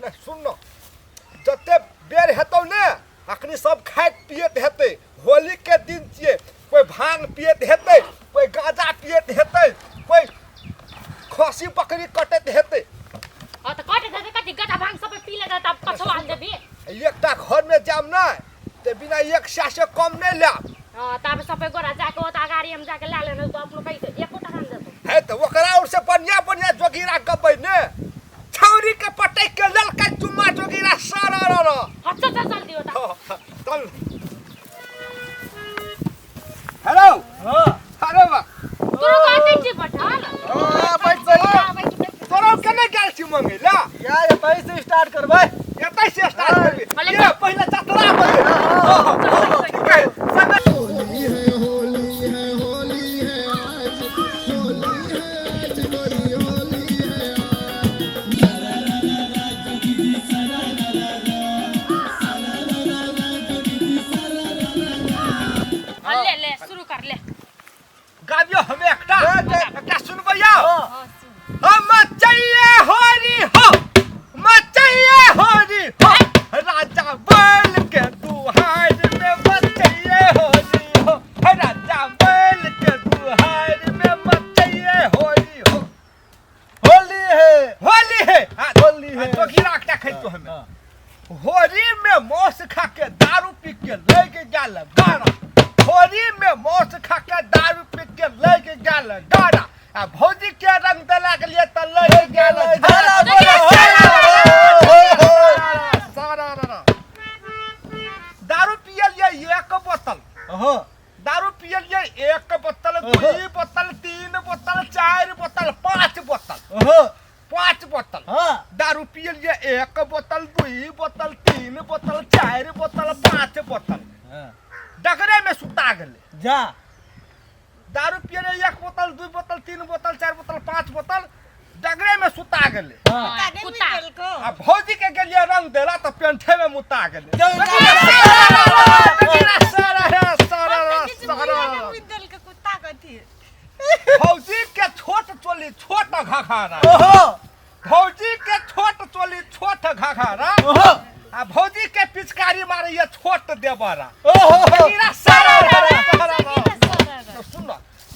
है ना सुन न जते बेर हेतौ ने अखनी सब खाइत पियत हेतै होली के दिन छियै कोई भांग पियत हेतै कोई गांजा पियत हेतै कोई खसी बकरी कटैत हेतै। हाँ तो कट देते कथी गदा भांग सब पी लेता तब पछवाल देबी। एकटा घर में जाम ना ते बिना एक सौ से कम नहीं लाब। हाँ तब सब गोरा जाके ओत अगाड़ी हम जाके ला लेने तो अपनो कहि दे एको टका नहीं देतो। है तो ओकरा और से बढ़िया बढ़िया जोगीरा गबै ने छौरी के पटक के ललका चुम्मा जोगीरा सारा रा रा। हाँ चल चल जल्दी होता। हाँ, हाँ, चल। हेलो। हाँ अरे वाह तोरो कहते छी पठान। हाँ, बैठ जा। तोरा केने गेल छी मंगै ला? या एतहि से स्टार्ट करबै। एतै से स्टार्ट करबी। भले ये पहिले चतरा बजे। हाँ, हाँ, हाँ, ठीक है। होली है होली है होली है आज होली है आज गोरी होली है आज। हाँ, ले ले शुरू कर ले। गाबियो हमें एकटा ले, ले। एकटा सुनबैया। हाँ। हम चाहिए होरी हो मचाइए होरी हो राजा बोल के दुहार में मचाइए होरी हो राजा बोल के दुहार में मचाइए होरी हो। होली है होली है। हाँ, होली है। हाँ, जोगीरा एकटा खाइतो हमें। हाँ। होली में मौस खा के दारू पी के ले के गेल गाड़ा। होली में मौस खा के दारू पी के ले के गेल गाड़ा आ भौजी के रंग देला के लिए त ले के गेल झाड़ा। झाड़ा। बोलो, हो, हो, हो। सारा रा रा। दारू पियलिए एक बोतल। हाँ। दारू पियलिए एक बोतल दुई बोतल तीन बोतल चार बोतल पांच बोतल। हाँ। पांच बोतल। हाँ। दारू पियलिए एक बोतल दुई बोतल तीन बोतल चार बोतल पांच बोतल। हाँ। डगरे में सुता गेलै। जा दारू पियले एक बोतल दुई बोतल तीन बोतल चार बोतल पांच बोतल डगरे में सुता गेलै। हाँ। कुत्ता। आ भौजी के गेलिए रंग देला त पेंठे में मुता गेलै। कुत्ता कथी भौजी के छोट चोली छोट घाघरा। ओहो भौजी के छोट चोली छोट घाघरा ओहो आ भौजी के पिचकारी मारैया छोट देवरा। ओहो जोगीरा सारा रा रा रा। सुन न,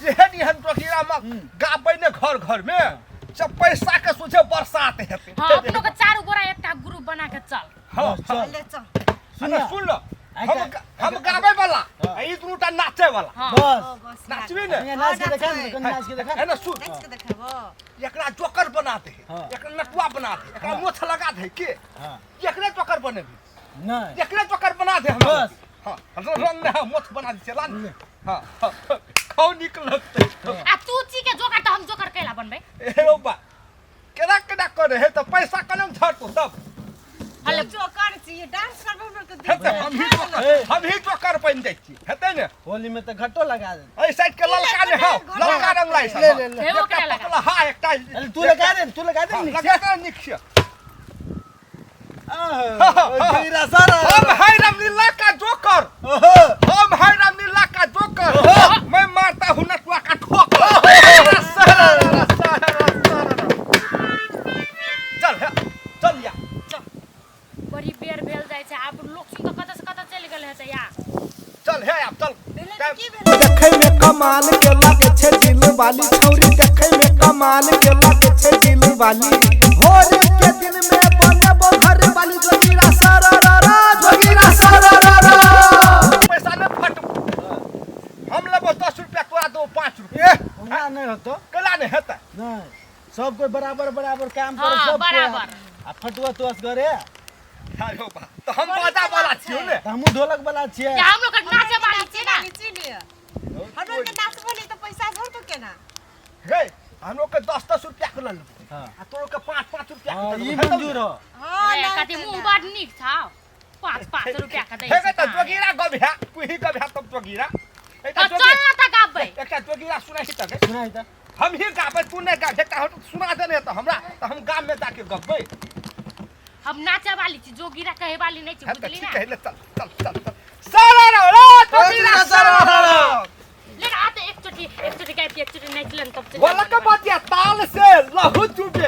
एहन एहन जोगीरा में गाबै ने घर घर में सब पैसा के सोचे बरसात हेतै। हाँ अपनो के चारू गोरा एकटा ग्रुप बना के चल। हाँ, चल। हाँ। ले चल। सुन सुन न, आइ हम गाबै वाला हाँ। आ ई दुनूटा नाचे वाला। हाँ। बस नाचबी ने यहाँ नाच के देखा ने, कनी नाच के देखा है ना सुन नाच के देखाबो। एकरा जोकर बना दे हाँ। एकरा नटुआ बना दे एकरा हाँ। मोछ लगा दे के हाँ। एकरे जोकर बनेबी। नहीं एकरे जोकर बना दे हम। बस। हाँ रंग ने हाँ मोछ बना दे चला ने। हाँ हाँ, खाओ निक लगतै। आ तू ची के जोकर त हम जोकर कैला बनबै। ए रौ बा केना केना करे है त पैसा कलम झरतो तब। हले जोकर छी डांस करबो हमर के हेतै हम ही जोकर हम ही जोकर बनि जाइ छी हेतै ने। होली में त घट्टो लगा दे। एहि साइड के ललका ने हौ ललका रंग लाई ले, ले, ले। हे ओकरा लगा। पतला हा एकटा अरे तू लगा दे तू लगा दे हाँ, नीचे। लगा दे नीक से। आह, जोगीरा सारा। हम है रामलीला का जोकर। ओहो हम है रामलीला का जोकर। मैं मारता हूँ नटुआ का ठोकर। चल हे, चल या। बड़ी बेर भेल जाइ छै आब लोक सुन त कतऽ से कतऽ चलि गेल हेतै या। चल हे आब चल। की भेलै? देखै में कमाल के लागे छै दिल वाली छौरी देखै में कमाल के लागे छै दिल वाली होली के दिन में बनबो घर वाली जोगीरा सारा रा रा जोगीरा सारा रा रा। पैसा ने फट हम लेबो 10 रुपया तोरा देबो 5 रुपया। ओना नहीं होतो। केला नहीं हेतै। नहीं सब कोई बराबर बराबर काम करे हाँ, सब कोई। बराबर। आ फटुआ तोस करे। अरे बा तो हम बाजा वाला छियौ ने। त हमहूँ ढोलक वाला छियै। या हम लोग के नाचे वाली छियै ना। छियै। हम लोग के नाचबो नहीं त पैसा झरतो केना? गे हम लोग के 10-10 रुपया के ल लेबो। हाँ। आ तोरो के 5-5 रुपया के हाँ, देबो। ई हेतौ ने? मंजूर हो। हां अरे कथी मुँह बड़ नीक छौ 5-5 रुपया के दै हे गे छै। त जोगीरा गबिहा कुही गबिहा तब जोगीरा। एकटा तो चल ना त गाबै। एकटा जोगीरा सुनाइ त गे। सुनाइ त। हम ही गाबै तू नहीं गाबै एकटा हम सुना दे ने त हमरा त हम गाम में जाके गबै। हम नाचे वाली छी जोगीरा कहे वाली नहीं छी हम त बुझली ठीक ना। है ले चल चल चल चल सारा रा रा जोगीरा सारा रा। लेकिन आ त एकचोटि एकचोटि गाबि के एकचोटि नाचि लेन तब चलि बोलक जेबै। बतिया ताल से लहू चुबे